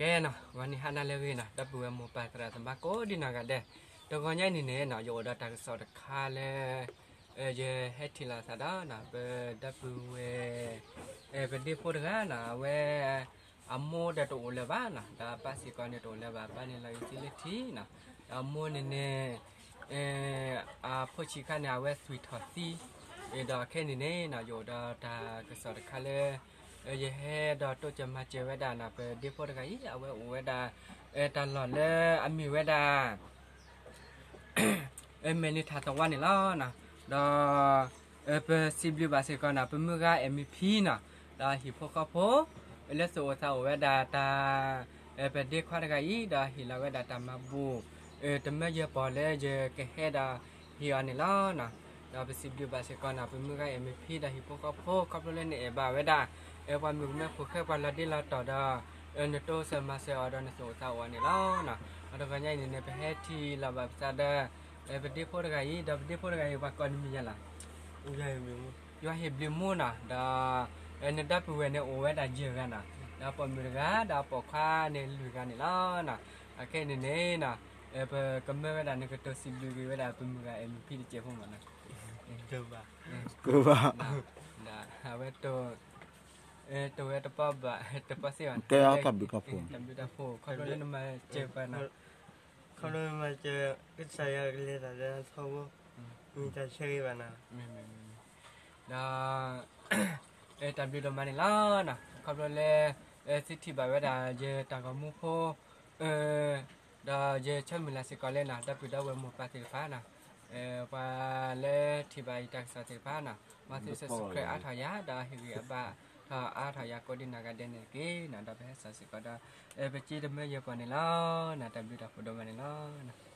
ကဲနီၤ ဂီၤနံၤဟါနၤလၢအဂ့ၤနီၤ ဒီပုၢ်ဝဲၢ်မိၢ်ပၢ်သရၣ်သမါကိးဒံနီၢ်ဂၤဒဲး, တဂီၤညါအံၤန့ၣ်နီၤ ယအိၣ်ဒီးတၢ်ကစီၣ်တခါလၢ ယဟဲထံၣ်လိာ်သးဒီးနီၤ ပဒီပုၢ်ဝဲၢ် ပဒ့ဖိတဂၤနီၤ အဝဲ အမိၢ်ဒီးတအိၣ်လၢၤဘၣ်နီၤ ဒီးအပၢ်စ့ၢ်ကီးန့ၣ်တအိၣ်လၢၤဘၣ် အပၢ်န့ၣ်လီၤဂာ်ဆံလၢထံနီၤ, ဒီးအမိၢ်န့ၣ်န့ၣ် အဖိဆံးခါန့ၣ် အဝဲသွံၣ်ထီၣ်သံ, ဒီးခဲအံၤန့ၣ်နီၤ ယအိၣ်ဒီးတၢ်ကစီၣ်တခါလၢ ယဟဲဒီးတိစၢၤမၤစၢၤဝဲဒၣ်နီၤ ပဒ့ဖိတဂၤအံၤ အဝဲအိၣ်ဝဲဒၣ် တၢ်လီၢ်လၢအမ့ၢ်ဝဲဒၣ် မဲာ်နံၤထၣ်သဝါန့ၣ်လီၤ. ဒီး ပစံးဘျုးဘၣ်စ့ၢ်ကီးနီၤ ပမုၢ်ဂၤ MP နီၤ ဒီးဟံၣ်ဖိဃီဖိ လၢသူၣ်အိၣ်သးအိၣ်ဝဲဒၣ်တၢ် ပဒ့ခွါတဂၤအံၤ ဒီးဟ့ၣ်လီၤဝဲဒၣ်တၢ်မၤဘူၣ် တမၢယဲၢ်ပီၢ်လၢယကဟဲဒီးဟ့ၣ်အီၤန့ၣ်လီၤ. ဒီးပစံးဘျုးဘၣ်စ့ၢ်ကီးနီၤ ပမုၢ်ဂၤ MP ဒီးဟံၣ်ဖိဃီဖိ ခီဖျိလၢနအဲၣ်ဘၣ်ဝဲဒၣ် ပှၤမုၣ်ကမဲဖိဃဲပှၤလီၤဒ့လီၤတီၢ်ဒီး နတိစၢၤမၤစၢၤအီၤဒီးနသူၣ်အိၣ်သးအိၣ်အီၤန့ၣ်လီၤ. ဒီးတဂီၤညါအံၤန့ၣ်န့ၣ် ပဟဲထံၣ်လိာ်ဘၣ်ပသးဒီး ပဒ့ဖိတဂၤအံၤ ဒီးပဒ့ဖိတဂၤအံၤ ပှၤကိးနမံၤယၤလီၤ ယွၤဟ့ၣ်ဘျုးမူနီၤ ဒီး နဒီပုၢ်ဝဲၢ်န့ၣ်အိၣ်ဝဲဒၣ်ယဲၢ်ဂၤနီၤ ဒီးပိာ်မုၣ်တဂၤ ဒီးပိာ်ခွါန့ၣ်လွံၢ်ဂၤန့ၣ်လီၤ. အခဲအံၤန့ၣ်န့ၣ်နီၤ ပကမၢဝဲဒၣ်နကတိၤစံးဘျုးက့ၤဝဲဒၣ်ပမုၢ်ဂၤ MP တစဲးဖိမးနီၤ ကဘၣ် ဒီးအဝဲ တိၢ်ဝဲတပီၢ်ဘၣ် တပီၢ်စ့ၢ်ဘၣ် တၢ်ဘျုးတၢ်ဖှိၣ် ခီဖျိလၢနမၤစၢၤပှၤနီၤ ခီဖျိမၤစၢၤ ကစၢ်ယွၤကလဲၤတၢ်လၢအထီဘိ မ့ၢ်တၢ်ဆၢဂ့ၤဘၣ်နီၤ ဒီး တၢ်ဘျုးဒိၣ်မးန့ၣ်လီၤ. ခီဖျိလၢ သုထံၣ်ဘၣ်ဝဲဒၣ်ယတၢ်ဂီၤမူဖိ ဒီးယဆၢမုၢ်လၢ်စ့ၢ်ကီးလၢနီၤ ဒီပုၢ်ဒီဝဲၢ်မိၢ်ပၢ်သ့ၣ်တဖၣ်နီၤ ပှၤလၢထံၣ်ဘၣ်ယတၢ်ကစီၣ်သ့ၣ်တဖၣ်နီၤ မ်သု subscribe အါထီၣ်ယၤ ဒီးဟ့ၣ်ဂံၢ်အဘါထီၣ်အါထီၣ်ယၤကိးဒံနီၢ်ဂၤဒဲးန့ၣ်တက့ၢ်နီၤ ဒီးပဟဲစိာ်စ့ၢ်ကီးဒီး ပစ့တမၢယဲၢ်ပီၢ်န့ၣ်လီၤ. တၢ်ဘျုးတၢ်ဖှိၣ်ဒိၣ်မးန့ၣ်လီၤ.